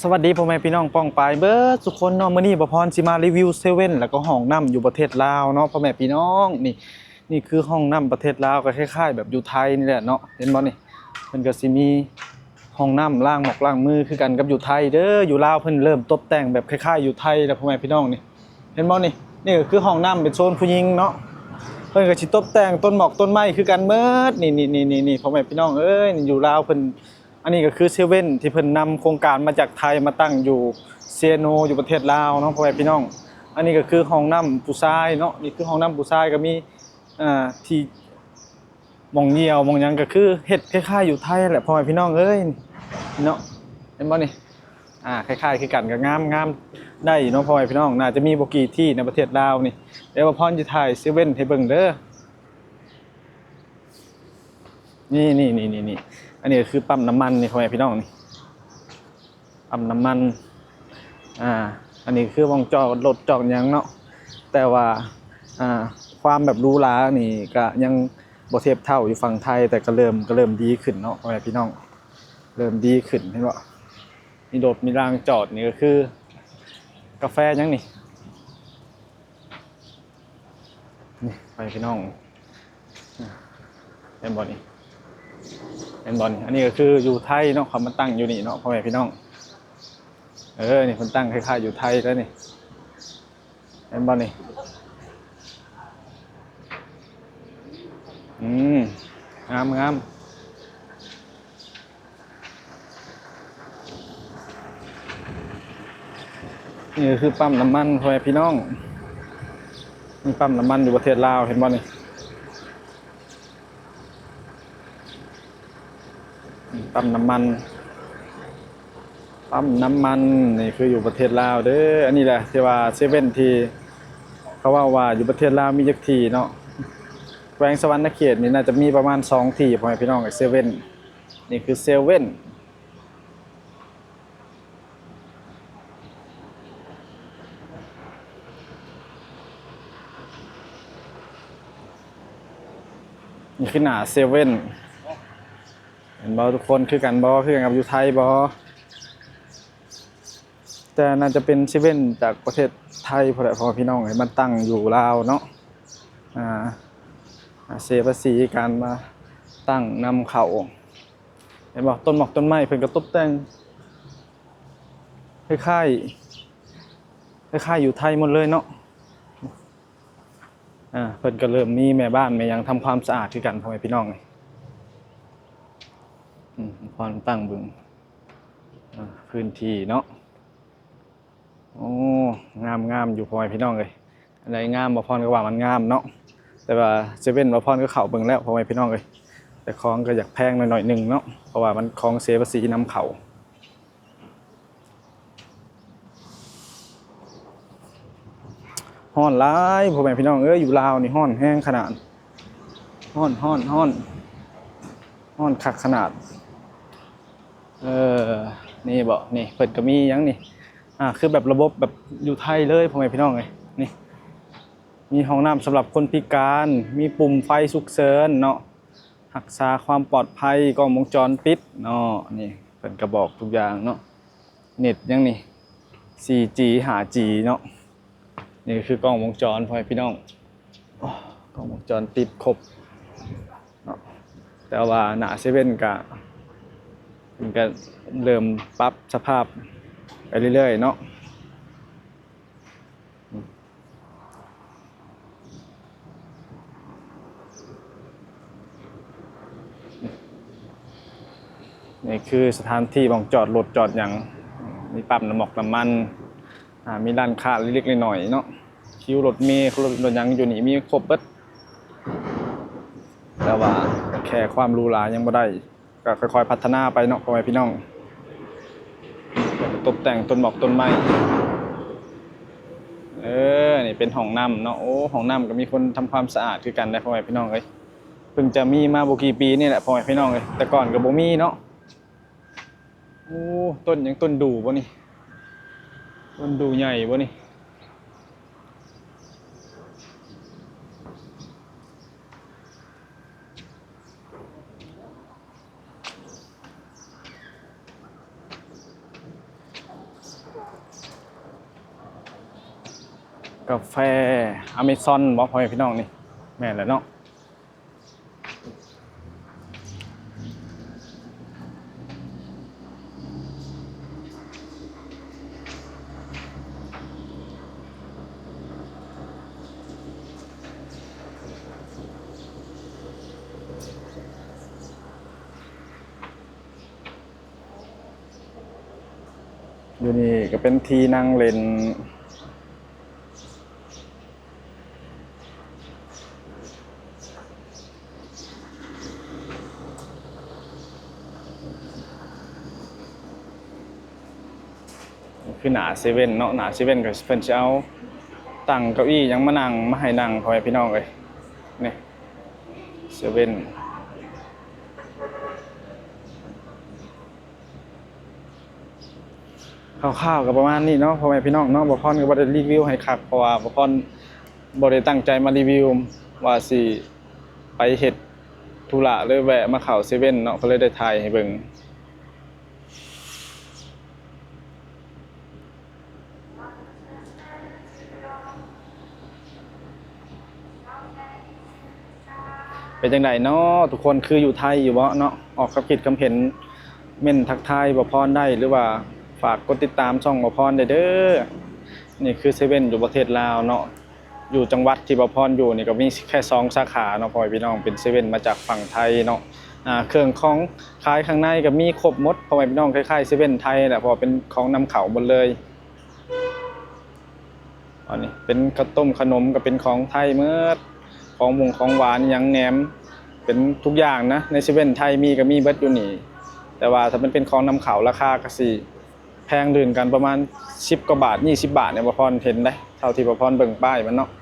ສະຫວັດດີພໍ່ແມ່ພີ່ນ້ອງປ້ອງປາຍເບິດທຸກຄົນເນາະ. ມື້ນີ້ບ່າວພອນຊິມາຣີວິວເຊເວັ່ນ ແລ້ວກໍຫ້ອງນ້ຳຢູ່ປະເທດລາວເນາະ ພໍ່ແມ່ພີ່ນ້ອງ. ນີ້ ນີ້ຄືຫ້ອງນ້ຳປະເທດລາວ ກໍຄ້າຍໆແບບຢູ່ໄທນີ້ແຫຼະເນາະ. ເຫັນບໍ່ນີ້? ເພິ່ນກໍຊິມີຫ້ອງນ້ຳລ້າງໝອກລ້າງມືຄືກັນກັບຢູ່ໄທເດີ. ຢູ່ລາວເພິ່ນເລີ່ມຕົບແຕ່ງແບບຄ້າຍໆຢູ່ໄທແລ້ວ ພໍ່ແມ່ພີ່ນ້ອງນີ້. ເຫັນບໍ່ນີ້? ນີ້ກໍຄືຫ້ອງນ້ຳເປັນໂຊນຜູ້ຍິງເນາະ. ເພິ່ນກໍຊິຕົບແຕ່ງຕົ້ນໝອກຕົ້ນໄມ້ຄືກັນເໝິດ. ນີ້ໆໆໆ ພໍ່ແມ່ພີ່ນ້ອງເອີຍ ນີ້ຢູ່ລາວເພິ່ນ ອັນນີ້ກໍຄືເຊເວັ່ນທີ່ເພິ່ນນຳໂຄງການມາຈາກໄທມາຕັ້ງຢູ່ເຊໂນ ຢູ່ປະເທດລາວເນາະ ພໍ່ແມ່ພີ່ນ້ອງ. ອັນນີ້ກໍຄືຫ້ອງນ້ຳຜູ້ຊາຍເນາະ. ນີ້ຄືຫ້ອງນ້ຳຜູ້ຊາຍ ກໍມີ ອ່າ ທີ່ໝ່ອງຍ່ຽວໝ່ອງຫຍັງ ກໍຄືເຮັດຄ້າຍໆຢູ່ໄທຫັ້ນແຫຼະ ພໍ່ແມ່ພີ່ນ້ອງເອີຍ ເນາະ. ເຫັນບໍ່ນີ້? ອ່າ ຄ້າຍໆຄືກັນ ກໍງາມໆ ໄດ້ຢູ່ເນາະ ພໍ່ແມ່ພີ່ນ້ອງ. ໜ້າຈະມີບໍ່ກີ່ທີ່ໃນປະເທດລາວນີ້. ດຽວບ່າວພອນຈະຖ່າຍເຊເວັ່ນໃຫ້ເບິ່ງເດີ. ນີ້ໆໆໆ ອັນນີ້ກໍຄືປ້ຳນ້ຳມັນນີ້ ພໍ່ແມ່ພີ່ນ້ອງນີ້ ປ້ຳນ້ຳມັນ. ອ່າ ອັນນີ້ຄືໝ່ອງຈອດລົດຈອດຫຍັງເນາະ. ແຕ່ວ່າ ອ່າ ຄວາມແບບຫຼູຫຼານີ້ກະຍັງບໍ່ທຽບເທົ່າຢູ່ຝັ່ງໄທ ແຕ່ກໍເລີ່ມ ກໍເລີ່ມດີຂຶ້ນເນາະ ພໍ່ແມ່ພີ່ນ້ອງ ເລີ່ມດີຂຶ້ນ. ເຫັນບໍ່? ມີລົດມີລາງຈອດ. ນີ້ກໍຄືກາແຟຫຍັງນີ້? ນີ້ ພໍ່ແມ່ພີ່ນ້ອງ ເຫັນບໍ່ນີ້? ເຫັນບໍ່ນີ້? ອັນນີ້ກໍຄືຢູ່ໄທເນາະ ເຂົາມາຕັ້ງຢູ່ນີ້ເນາະ ພໍ່ແມ່ພີ່ນ້ອງ. ເອີ ນີ້ເພິ່ນຕັ້ງຄ້າຍໆຢູ່ໄທເລີຍນີ້. ເຫັນບໍ່ນີ້? ອືມ ງາມໆ. ນີ້ກໍຄືປ້ຳນ້ຳມັນ ພໍ່ແມ່ພີ່ນ້ອງ ມີປ້ຳນ້ຳມັນຢູ່ປະເທດລາວ ເຫັນບໍ່ນີ້? ປ້ຳນ້ຳມັນ ປ້ຳນ້ຳມັນ ນີ້ຄືຢູ່ປະເທດລາວເດີ. ອັນນີ້ແຫຼະທີ່ວ່າເຊເວັ່ນທີ່ເຂົາເວົ້າວ່າຢູ່ປະເທດລາວມີຈັກທີ່ເນາະ. ແຂວງສະຫວັນນະເຂດນີ້ໜ້າຈະມີປະມານສອງທີ່ ພໍ່ແມ່ພີ່ນ້ອງ ເຊເວັ່ນ. ນີ້ຄືເຊເວັ່ນ ນີ້ຄືໜ້າເຊເວັ່ນ ເຫັນບໍ່ທຸກຄົນ? ຄືກັນບໍ່? ຄືກັນກັບຢູ່ໄທບໍ່? ແຕ່ໜ້າຈະເປັນເຊເວັ່ນຈາກປະເທດໄທພຸ້ນແຫຼະ ພໍ່ແມ່ພີ່ນ້ອງເອີຍ ມັນຕັ້ງຢູ່ລາວເນາະ. ອ່າ ເສຍພາສີການມາຕັ້ງນຳເຂົ້າ. ເຫັນບໍ່? ຕົ້ນໝອກຕົ້ນໄມ້ເພິ່ນກໍຕົບແຕ່ງຄ້າຍໆ ຄ້າຍໆຢູ່ໄທໝົດເລີຍເນາະ. ອ່າ ເພິ່ນກໍເລີ່ມມີແມ່ບ້ານແມ່ຫຍັງທຳຄວາມສະອາດຄືກັນ ພໍ່ແມ່ພີ່ນ້ອງເອີຍ. ອືມ ພໍນຕັ້ງເບິ່ງ ອ່າ ພື້ນທີ່ເນາະ. ໂອ້ ງາມໆຢູ່ ພໍ່ແມ່ພີ່ນ້ອງເອີຍ. ອັນໃດງາມ ບ່າວພອນກໍວ່າມັນງາມເນາະ. ແຕ່ວ່າເຊເວັ່ນ ບ່າວພອນກໍເຂົ້າເບິ່ງແລ້ວ ພໍ່ແມ່ພີ່ນ້ອງເອີຍ ແຕ່ຂອງກໍຢາກແພງໜ້ອຍໆໜຶ່ງເນາະ ເພາະວ່າມັນຂອງເສຍພາສີນຳເຂົ້າ. ຮ້ອນຫຼາຍ ພໍ່ແມ່ພີ່ນ້ອງເອີຍ ຢູ່ລາວນີ້ຮ້ອນແຮງຂະໜາດ ຮ້ອນ ຮ້ອນ ຮ້ອນ ຮ້ອນຄັກຂະໜາດ. ເອີ ນີ້ບໍ ນີ້ເພິ່ນກໍມີຫຍັງນີ້ ອ່າ ຄືແບບລະບົບແບບຢູ່ໄທເລີຍ ພໍ່ແມ່ພີ່ນ້ອງເອີຍ. ນີ້ ມີຫ້ອງນ້ຳສຳລັບຄົນພິການ ມີປຸ່ມໄຟສຸກເສີນເນາະ ຮັກສາຄວາມປອດໄພ ກ້ອງວົງຈອນປິດເນາະ. ນີ້ເພິ່ນກໍບອກທຸກຢ່າງເນາະ. ເນັດຫຍັງນີ້ ສີ່ຈີ ຫ້າຈີ ເນາະ. ນີ້ຄືກ້ອງວົງຈອນ ພໍ່ແມ່ພີ່ນ້ອງ ກ້ອງວົງຈອນປິດຄົບເນາະ. ແຕ່ວ່າໜ້າເຊເວັ່ນກະ ເພິ່ນກະເລີ່ມປັບສະພາບໄປເລື້ອຍໆເນາະ. ນີ້ຄືສະຖານທີ່ໝ່ອງຈອດລົດຈອດຫຍັງ ມີປ້ຳນ້ຳໝອກນ້ຳມັນ ອ່າ ມີຮ້ານຄ້າເລັກໆນ້ອຍໆເນາະ ຄິວລົດເມ ລົດ ລົດຫຍັງຢູ່ນີ້ມີຄົບເບິດ. ແຕ່ວ່າແຄ່ຄວາມຫຼູຫຼາຍັງບໍ່ໄດ້ ກໍຄ່ອຍໆພັດທະນາໄປເນາະ ພໍ່ແມ່ພີ່ນ້ອງ. ຕົບແຕ່ງຕົ້ນໝອກຕົ້ນໄມ້ ເອີ ນີ້ເປັນຫ້ອງນ້ຳເນາະ. ໂອ້ ຫ້ອງນ້ຳກໍມີຄົນທຳຄວາມສະອາດຄືກັນເດ້ ພໍ່ແມ່ພີ່ນ້ອງເອີຍ. ເພິ່ງຈະມີມາບໍ່ກີ່ປີນີ້ແຫຼະ ພໍ່ແມ່ພີ່ນ້ອງເອີຍ ແຕ່ກ່ອນກໍບໍ່ມີເນາະ. ໂອ້ ຕົ້ນຫຍັງ? ຕົ້ນດູ່ບໍ່ນີ້? ຕົ້ນດູ່ໃຫຍ່ບໍ່ນີ້? ນີ້ ກາແຟອາເມຊອນບໍ ພໍ່ແມ່ພີ່ນ້ອງ? ນີ້ແມ່ນແຫຼະເນາະ. ຢູ່ນີ້ກໍເປັນທີ່ນັ່ງຫຼິ້ນ. ຄືໜ້າເຊເວັ່ນເນາະ, ໜ້າເຊເວັ່ນກໍເພິ່ນຊິເອົາຕັ່ງເກົ້າອີ່ຫຍັງມານັ່ງ ມາໃຫ້ນັ່ງ ພໍ່ແມ່ພີ່ນ້ອງເອີຍ. ນີ້ເຊເວັ່ນ ຄ່າວໆກໍປະມານນີ້ເນາະ ພໍ່ແມ່ພີ່ນ້ອງເນາະ. ບ່າວພອນກໍບໍ່ໄດ້ຣີວິວໃຫ້ຄັກ ເພາະວ່າບ່າວພອນບໍ່ໄດ້ຕັ້ງໃຈມາຣີວິວ ວ່າຊິໄປເຮັດທຸລະ ຫຼືແວະມາເຂົ້າເຊເວັ່ນເນາະ ກໍເລີຍໄດ້ຖ່າຍໃຫ້ເບິ່ງ. ເປັນຈັ່ງໃດເນາະທຸກຄົນ ຄືຢູ່ໄທຢູ່ບໍ່ເນາະ? ອອກຄຳຄິດຄຳເຫັນ ເມັ້ນທັກທາຍບ່າວພອນໄດ້ ຫຼືວ່າຝາກກົດຕິດຕາມຊ່ອງບ່າວພອນໄດ້ເດີ. ນີ້ຄືເຊເວັ່ນຢູ່ປະເທດລາວເນາະ. ຢູ່ຈັງຫວັດທີ່ບ່າວພອນຢູ່ນີ້ກໍມີແຄ່ສອງສາຂາເນາະ ພໍ່ແມ່ພີ່ນ້ອງ, ເປັນເຊເວັ່ນມາຈາກຝັ່ງໄທເນາະ. ອ່າ ເຄື່ອງຂອງຂາຍຂ້າງໃນກໍມີຄົບໝົດ ພໍ່ແມ່ພີ່ນ້ອງ, ຄ້າຍໆເຊເວັ່ນໄທແຫຼະ ເພາະວ່າເປັນຂອງນຳເຂົ້າໝົດເລີຍ. ອັນນີ້ເປັນເຂົ້າຕົ້ມຂະໜົມກໍເປັນຂອງໄທໝົດ, ຂອງວົງຂອງຫວານອີ່ຫຍັງແໜມ ເປັນທຸກຢ່າງນະ ໃນເຊເວັ່ນໄທມີກໍມີເບິດຢູ່ນີ້. ແຕ່ວ່າຖ້າມັນເປັນຂອງນຳເຂົ້າ ລາຄາກໍຊິ ແພງລື່ນກັນປະມານສິບກວ່າບາດ ຊາວບາດນີ້ ບ່າວພອນເຫັນໄດ໋ ເທົ່າທີ່ບ່າວພອນເບິ່ງປ້າຍມັນເນາະ.